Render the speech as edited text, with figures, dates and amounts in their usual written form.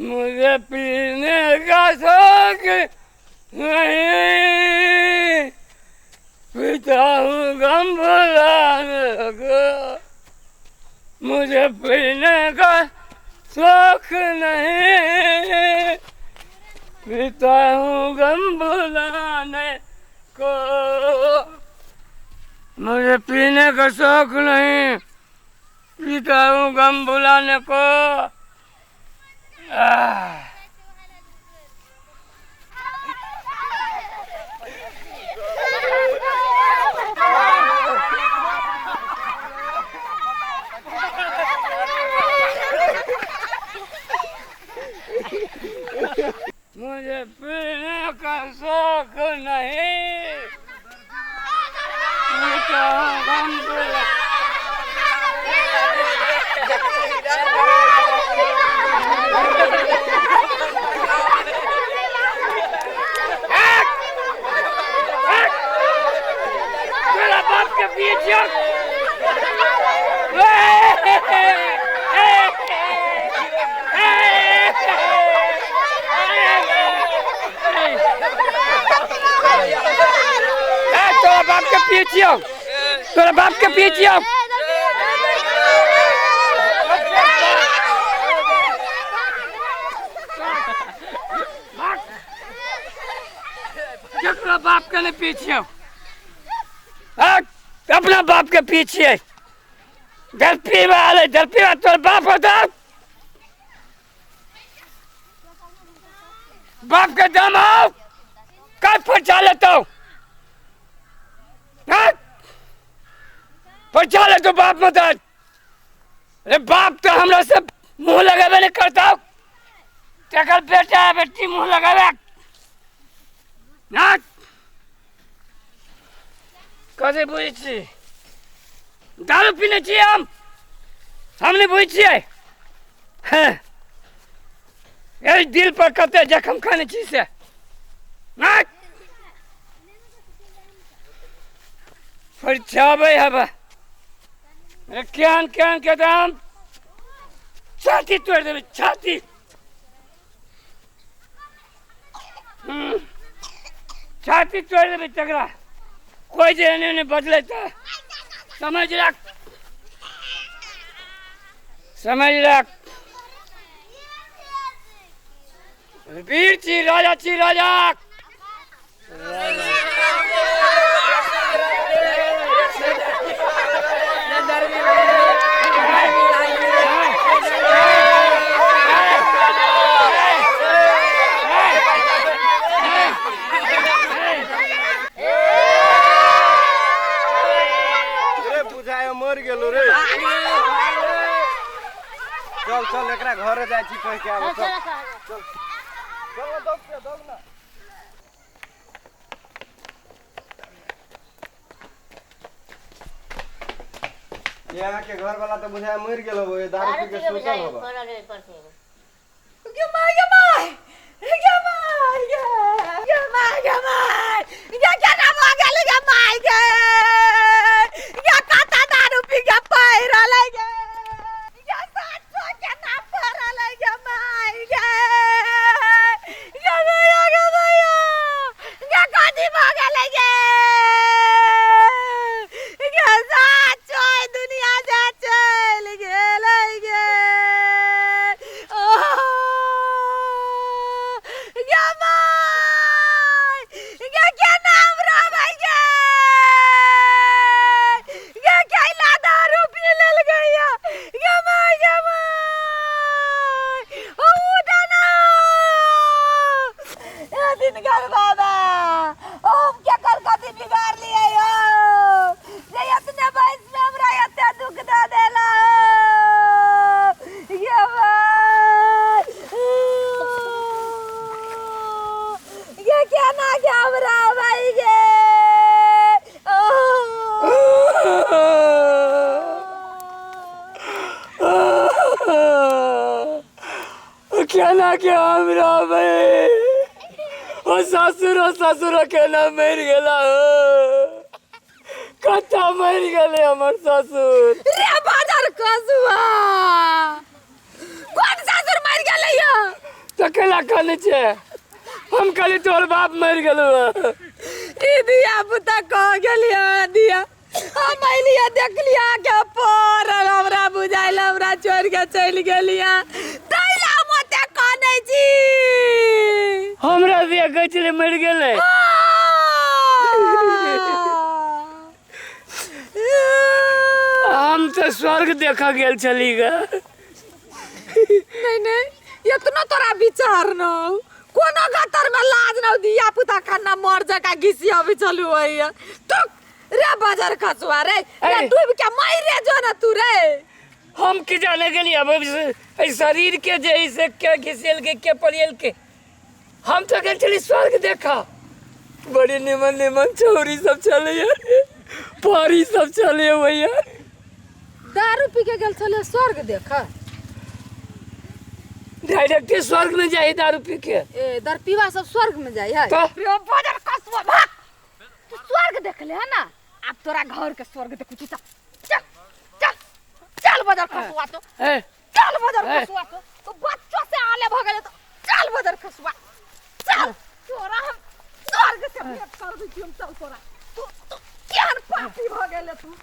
मुझे पीने का शौक नहीं, पीता हूँ गम भुलाने को। मुझे पीने का शौक नहीं, पीता हूँ गम भुलाने को। मुझे पीने का शौक नहीं, पीता हूँ गम भुलाने को। आह। मुझे पीने का शौक नहीं, पीता हूँ गम भुला। तोरा बाप के पिए छियौ। तोरा बाप के पिए छियौ, तोरा बाप के पिए छियौ। केकरो बाप के नहीं पिए छियौ, अपना बाप के पिए छियै। जलपीवा आले, जलपीवा तोर बाप होता, बाप के दम आओ कल फटा लेता हूँ, फटा ले तो बाप मत। अरे बाप तो हमरा से मुंह लगावे नहीं करता, तकर बेटा बेटी मुंह लगावे ना। कथी बुझै छी? दारू पीने छियै हम नहि बुझै छियै। हँ, एहि दिल पर कते जखम खाने छी से ना फरिछाबै हबे। अरे केहन केहन के दाम छाती तोड़ि देबै, छाती। छाती तोड़ि देबै तकरा, कोइ जे एने ओने बदलै तऽ समझ राख, समझ राख। वीर छी, राजा छी, राजा। रे बुझाय मर गेलो रे। चल चल एकरा घरे जाइ छी कहि के आबै, चल चल चल ना, दौड़ के दौड़ ना। यहाँ के घर वाला तो बुझाय मर गेलो हो, दारू पी के सुतल होबा। गे my, गे my, गे my, गे गे my, गे my, गे केना भऽ गेल गे my, गे गे कतऽ दारू पी के पड़ि रहलै गे, गे सात सौ केना पड़लै गे my, गे गे भैया, गे भैया, गे कथी भऽ गेलै गे, गे 700 दुनिया से चलि गेलै गे। गे my, गे केना हम रहबै गे, गे कैला दारू पी लेलकै या गे my, गे my, ओ उठा ना। ए दिनकर बाबा, हम केकर कथी बिगाड़ लियै यौ जे एतने वयस में हमरा एते दुख दऽ देला गे my, गे केना के हम रहबै गे। केना के हम रहबै? ओ सासुर, ओ ससुर केना मरि गेला हो? कतऽ मरि गेलै हमर ससुर? रे बाजार कसुआ, कोन सासुर मरि गेलै यौ? तऽ केला कानै छै? हम कहली तोहर बाप मरि गेलौ। ई धिया पुता कह गेलियै धिया। हम अलियै, देखलियै के पड़ल, हमरा बुझाइल हमरा छोड़ि के चलि गेलियै, ताहि लए हम ओते कानै छी। हमरा दिया कहै छलै मरि गेलै। हम तऽ स्वर्ग देखऽ गेल छली ग। नहीं नहीं, इतना तोरा विचार न हौ, कोनो गतर में लाज न हौ, धिया पुता खाना मर जका घिसी अबै चलू होइया तू रे। बजर खसुआ रे रे, ऐ। डूब के मरि जो न तू रे। हम की जाने गेली अब एहि शरीर के जे है से के घिसेल के के पड़ियल के। हम तो गेल छली स्वर्ग देखा, बड़ी निमन निमन छौरी सब चलैया, परी सब चलैया भैया। दारू पी के गेल छलै स्वर्ग देख? डायरेक्टे स्वर्ग में जाई दारू पी के। ए, दरपीवा सब स्वर्ग में जाइ है? तो रे बजर खसुआ, भाग। तू स्वर्ग देख ले है ना, अब तोरा घर के स्वर्ग देखू छी। चल चल चल चल बजर खसुआ तो। ए। चल बजर ए। खसुआ तो, तो बच्चों से आले भ गेले तो। चल बजर खसुआ चल, तोरा हम स्वर्ग से भेंट करबै छी हम। चल तोरा, तू तू केहन पापी भ गेले तू।